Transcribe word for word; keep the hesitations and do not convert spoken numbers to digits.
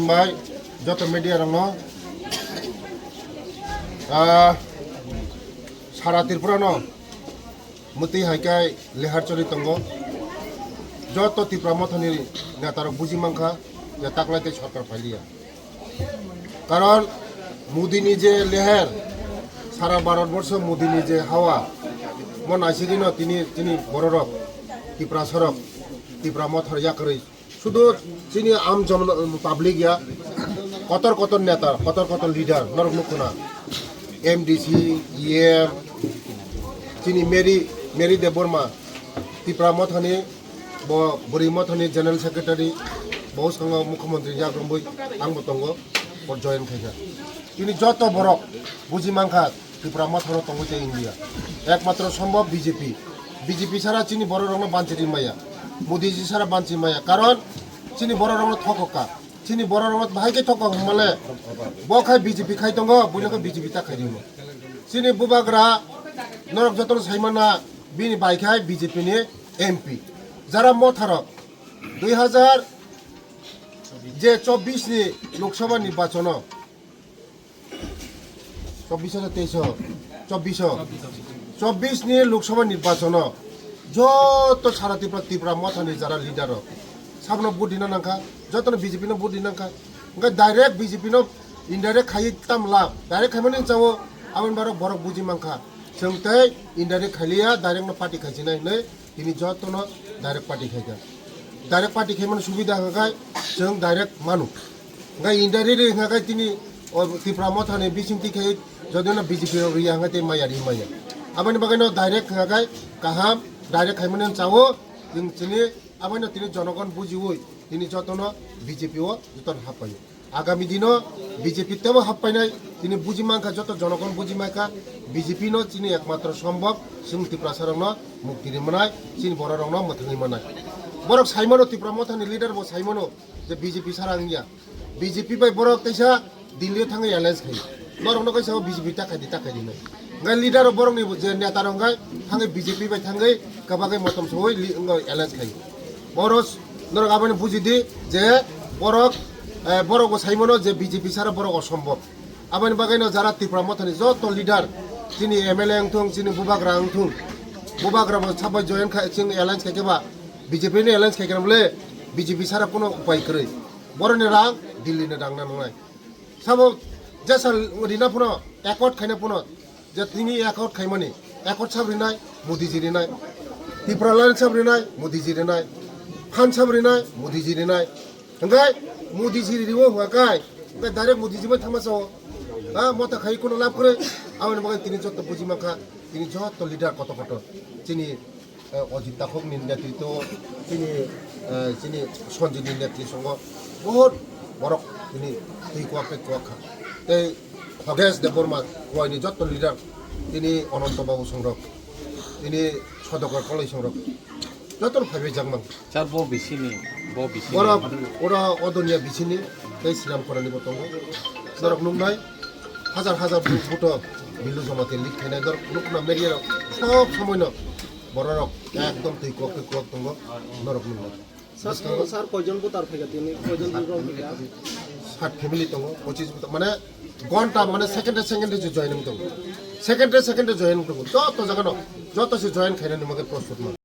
Bai, joto media rokno, ah, sara Tripura no mutwi hai kai lehar choli tongo. Joto Tipra Mothani neta rok buji mankha je taklai tei sorkar phailiya. Karon Modi ni je leher, sara Bharat borsho Modi ni je hawa, mo naisigwi no tini, tini bororok, Tiprasa rok, Tipra Mothar yakarwi. Sudu chini am jon-, public ya, kotor kotor neta, kotor kotor leader, norok nukhuna, M D C, E M, chini Mary, Mary Debbarma, Tipra Mothani, bo Bwrwi Mothani General Secretary, bo swngo Mukhyamantri yakrwngwi ang bo tongo, bo join khaikha. Chini joto borok buji mankha, Tipra Mothano tongwi tei India. Ekmatro sombhob B J P. B J P sara chini bororokno banchi ri maya. Modi ji sara banchi maya. Karon chini bororokno thokokka. Chini bororokno bahai khe thokok hwnmale. Bo khai B J P khai tongo, buino khe B J P ta khai rimo. Chini bubagra norok jotono saimana bini bai khai B J P ni M P. Jara Motharok dui hazar je chobbish ni Lok Sabha nirbachono Chobbish hajar teish, chobbish, chobbish ni Lok Sabha nirbachono joto sara Tripura, Tipra Mothani jara leader rok sabno vote dina nangkha, jotono B J P no vote dina nangkha. Hwnkhe direct B J P no indirect khaiwi tam lab, direct khaimani chao, aboni borok borok buji mankha. Chwng tei indirect khailiya, direct no party khaisinai hinwi. Tini jotono direct party khaikha. Direct party khaimani subida hwnkha khe chwng direct manu. Hwnkhe indirect hwnkha khe tini o Tipra Mothani bisingtwi khai jodino B J P rok riya hwnkhe tei maya ri maya. Aboni bagwino direct hwnkha khe kaham, direct khaimani chao, chwng chini abono tini jonogon bujiwi tini jotono B J P o jotono happaio. Agami dino B J P tebo happainai, tini buji mankha, joto jonogon buji mankha, B J P no chini ekmatro sombhob, chwng Tiprasa rokno mukti rimwnai, chini borok rokno mwthangwi mannai. Borok saimano, Tipra Mothani leader bo saimano je B J P sara wngya. B J P bai borok teisa Delhi o thangwi alliance khai. Norokno kaisa B J P ta khaidi, ta khaidi nai. Hwnkhe leader rok borokni je neta rok hwnkhe thangwi B J P bai thangwi kwbagwi motom sogwi li-, wngwi alliance khai. Boros norok aboni buji di je borok, eh, borok bo saimano je B J P sara borok osombhob. Aboni bagwino jara Tipra Mothani joto leader, chini M L A wngthung, chini bubagra wngthung, bubagra bo sabai join khai, chini alliance khai khe ba B J P ni alliance khai khe bole B J P sara kuno upai kwrwi. Boroni rang Delhi ni rang na nangnai. Sabo jesa rina phano, accord khaina phano, je tini accord khaimani, accord sab rinai, Modi ji rinai, Tipraland sab rinai, Modi ji rinai, phan sab rinai, Modi ji rinai. Hwnkhe Modi ji riwo hwnkhe, hwnkhe direct Modi ji bai thangma sao. Ha, mota khai kuno lab kwrwi, aboni bagwi tini joto buji mankha, tini joto leader koto koto. Chini eh, Ajit Takhuk ni netritwo, chini, eh, chini Sanjay ni netritwsongo bahut borok tini twi kwak tei kwak kha. Tei Hogesh Debbarma, Khowai ni joto leader, tini Ananta Babu songrok, tini Sudhakar Koloi songrok, joto no phaibai jakmang. Sir, bo bisini, bo bisini. Borok, oro Odonia bisini, tei Sriram Khorani bo tongo. Norok nuknai, hajar hajar bu-, buto Bilu Jamatia lead khainai, norok nukna media rok sob somoi no. Bororok ekdom twi kwak twi kwak tongo, norok nukna. Sir, sir, koijon voter phaikha tini? Koijon voter phaikha? Sat family tongo, pochis voter, mane gonta, mane second second se joining tongo. Second second joining tongo. Joto jagano, joto se join khainani mage prostut man.